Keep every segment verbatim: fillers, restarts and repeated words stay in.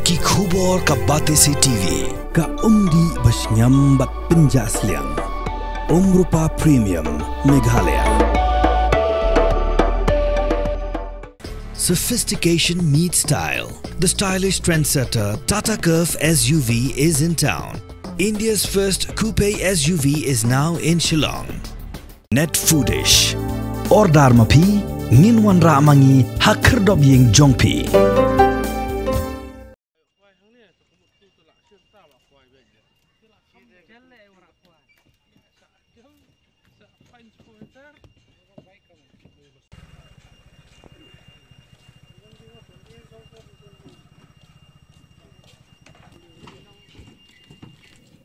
Ki khubor ka Batesi T V. Ka umdih ba shngiam bad pynjah sliang. Umrupa Premium, Meghalaya. Sophistication meets style. The stylish trendsetter Tata Curvv S U V is in town. India's first coupe S U V is now in Shillong. Net Foodish. Order ma phi, ngin wanrah ma ngi ha khyrdop ïing jong phi.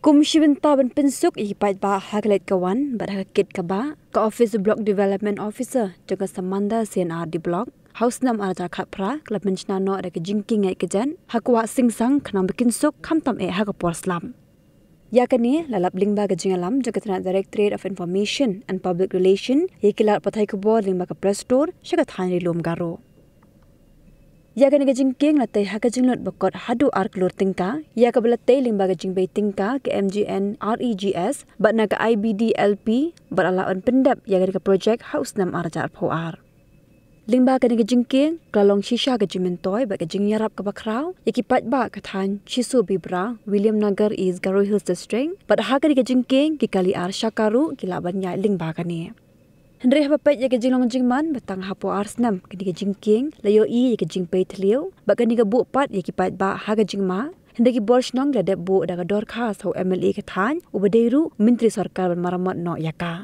Kum shi bynta ban pynsuk ïa ki paidbah ha ka leit ka wan bad ha ka kit ka bah, ka Office Block Development Officer jong ka Samanda C and R D Block ha u snem ar hajar khatphra ka la pynshna noh da ka jingkieng ïaid ka jan ha ka wah Singsang khnang ba kin suk khamtam eh ha ka por slap. Ïa kane la lap lyngba ka jingïalam jong ka tnat Directorate of Information and Public Relation ïa ki lad pathai khubor lyngba ka Press Tour sha ka thaiñ Ri-lum Garo. Ïa kane ka jingkieng la tei ha ka jinglut ba kot haduh ar klur tyngka ïa kaba la tei lyngba ka jingbei tyngka ka M G N R E G S bad na ka I B D L P bad la lah ban pyndep ïa kane ka projek ha u snem ar hajar arphew ar. Lyngba kane ka jingkieng ka la long shisha ka jingmyntoi bad ka jingïarap kaba khraw ïa ki paidbah ka thaiñ Shiso Bibra, Williamnagar East, Garo Hills District, bad ha kane ka jingkieng ki kali ar shaka ruh ki lah ban ïaid lyngba kane. Hynrei haba peit ïa ka jinglong jingman ba tang hapoh ar snem kane ka jingkieng la ïohi ïa ka jingpei thliew bad kane ka buh pat ïa ki paidbah ha ka jingma, hynrei ki bor shnong ki la dep buh da ka dorkhas ha u M L A ka thaiñ uba dei ruh u Myntri Sorkar ban maramot noh ïa ka.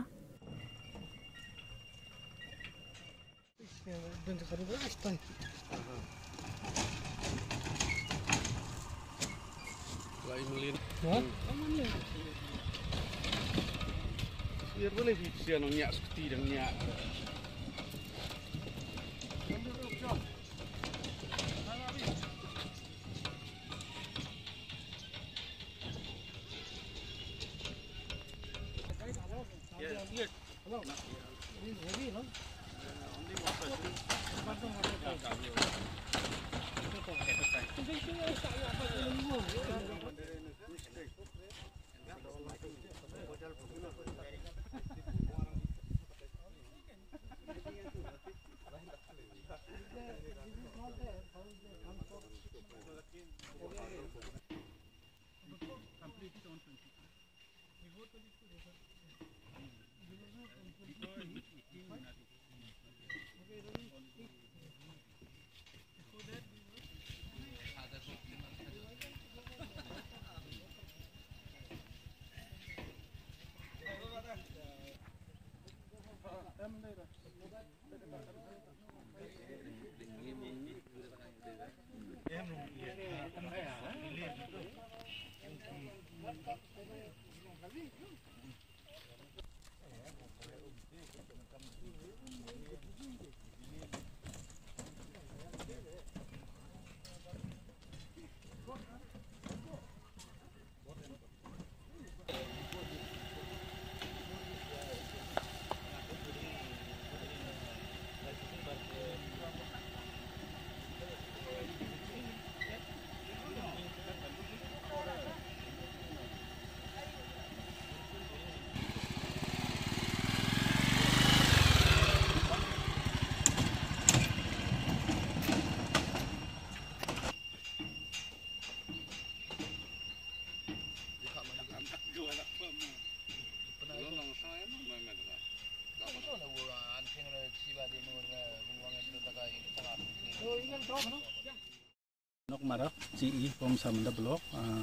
Nokmarak, C E from Samanda Block. Uh,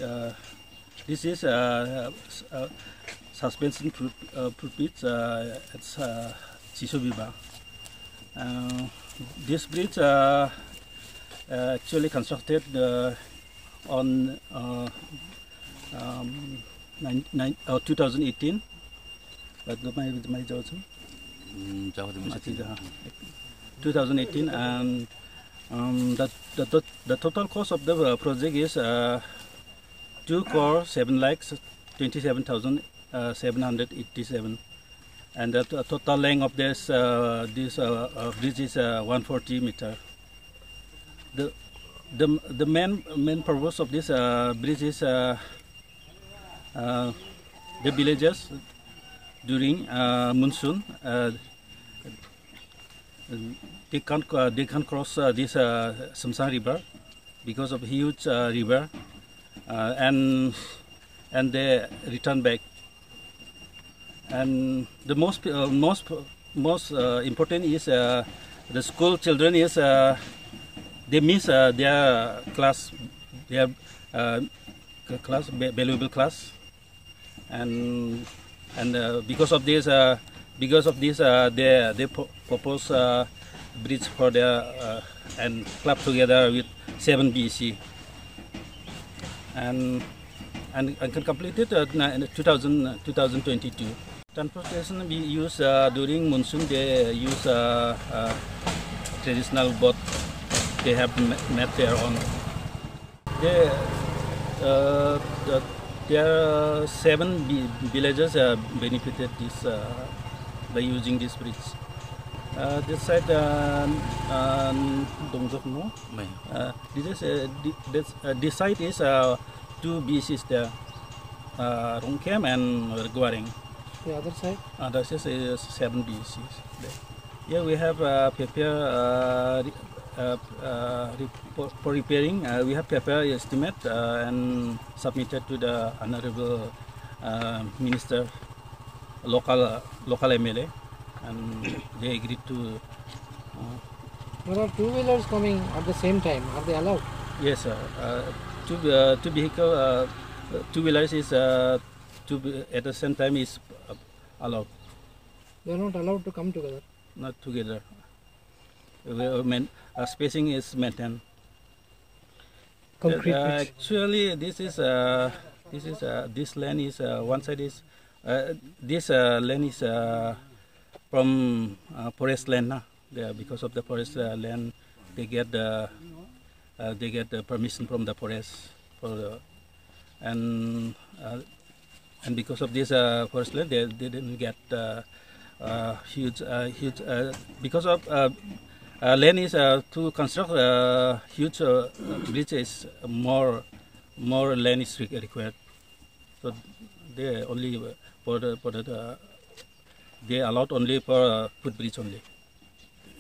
uh, this is uh, s- uh, suspension foot, uh, footbridge uh, at uh, Siso Biba. Uh, this bridge uh, uh, actually constructed uh, on uh, um, nine, nine, uh, two thousand eighteen. But the, my, my judge, Hmm, jauh di masih masih dah. Two thousand eighteen, and um, the, the, tot- the total cost of the uh, project is uh, two crore seven lakhs twenty-seven thousand uh, seven hundred eighty-seven, and the t- total length of this uh, this uh, uh, bridge is uh, one forty meter. The The, the main, main purpose of this uh, bridge is uh, uh, the villagers during uh, monsoon uh, they can't uh, they can't cross uh, this uh, Samsang River because of huge uh, river uh, and and they return back. And the most uh, most most uh, important is uh, the school children is uh, they miss uh, their class, their uh, class, valuable class, and and uh, because of this uh, because of this uh, they they propose uh, bridge for their uh, and club together with seven B C and and, and can complete it uh, in two thousand, two thousand twenty-two. Transportation we use uh, during monsoon, they use uh, uh, traditional boat. They have made their own. They, uh, the, there are seven villages uh, benefited this uh, by using this bridge. Uh, this side, uh, um, Dongjok, no? Uh, this is uh, this, uh, this side is uh, two B Cs there, uh, Rongkem and Guaring. The other side? Uh, this is uh, seven B Cs there. Yeah, we have uh, prepare uh, re- uh, uh, for, for repairing. Uh, we have prepare estimate uh, and submitted to the honorable uh, minister, local uh, local M L A, and they agreed to. Uh, there are two wheelers coming at the same time. Are they allowed? Yes, sir. Uh, two uh, two vehicle, uh, two wheelers is uh, two at the same time is uh, allowed. They are not allowed to come together. Not together. We, uh, main, uh, spacing is maintained. Concrete uh, actually, this is uh, this is uh, this land is uh, one side is uh, this uh, land is uh, from uh, forest land. Na? They, because of the forest uh, land, they get the uh, they get the permission from the forest for the, and uh, and because of this uh, forest land, they, they didn't get uh, uh, huge uh, huge uh, because of uh, uh, land is uh, to construct uh, huge uh, bridge is more more land is re- required. So they only uh, for the for the uh, they allowed only for uh, footbridge only.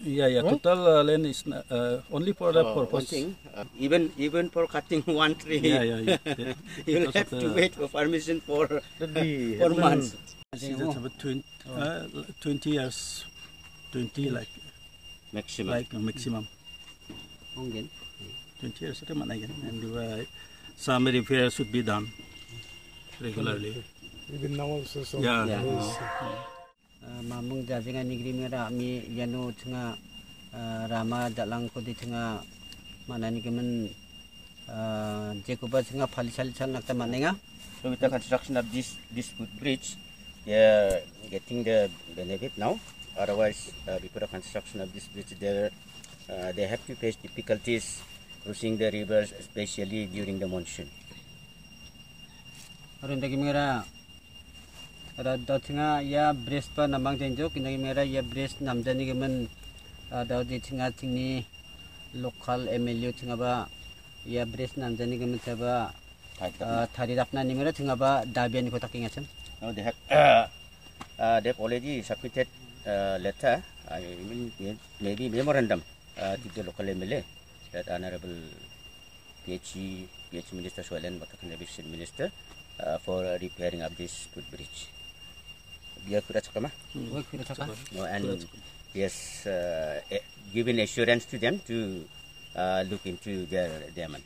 Yeah, yeah. Total uh, land is uh, only for the uh, purpose. Thing, uh, even even for cutting one tree, yeah, yeah, yeah. You will have to wait for permission for for months. Since it's about twenty, uh, twenty years, twenty like maximum. Like maximum. Onggen. Twenty years, okay, man again. And uh, some repair should be done regularly. Even now also, so yeah. Yeah. Uh, mamung jajing ani gri mera mi yano chenga uh, rama jalang kodi chenga mana ni kemen uh, jekuba chenga pali chal chal nakta manenga. So with the construction of this this footbridge, they are getting the benefit now. Otherwise, uh, before the construction of this bridge, they uh, they have to face difficulties crossing the rivers, especially during the monsoon. Arun dagi mera Ra dau thinga ya bridge pa namang tenjo kinda mera ya bridge namjani gimen dau di thinga thingni local M L A thinga ba ya bridge namjani gimen thaba thari dapna ni mera thinga ba dabian ko taking action. No, they have uh, uh, they've already submitted uh, letter, I mean, maybe memorandum uh, to the local M L A that Honorable P H E, P H E Minister, Soil and Water Conservation Minister uh, for uh, repairing of this footbridge. Biar kuda cakap mah? Wai kuda cakap. No, and yes, uh, eh, giving assurance to them to uh, look into their demand.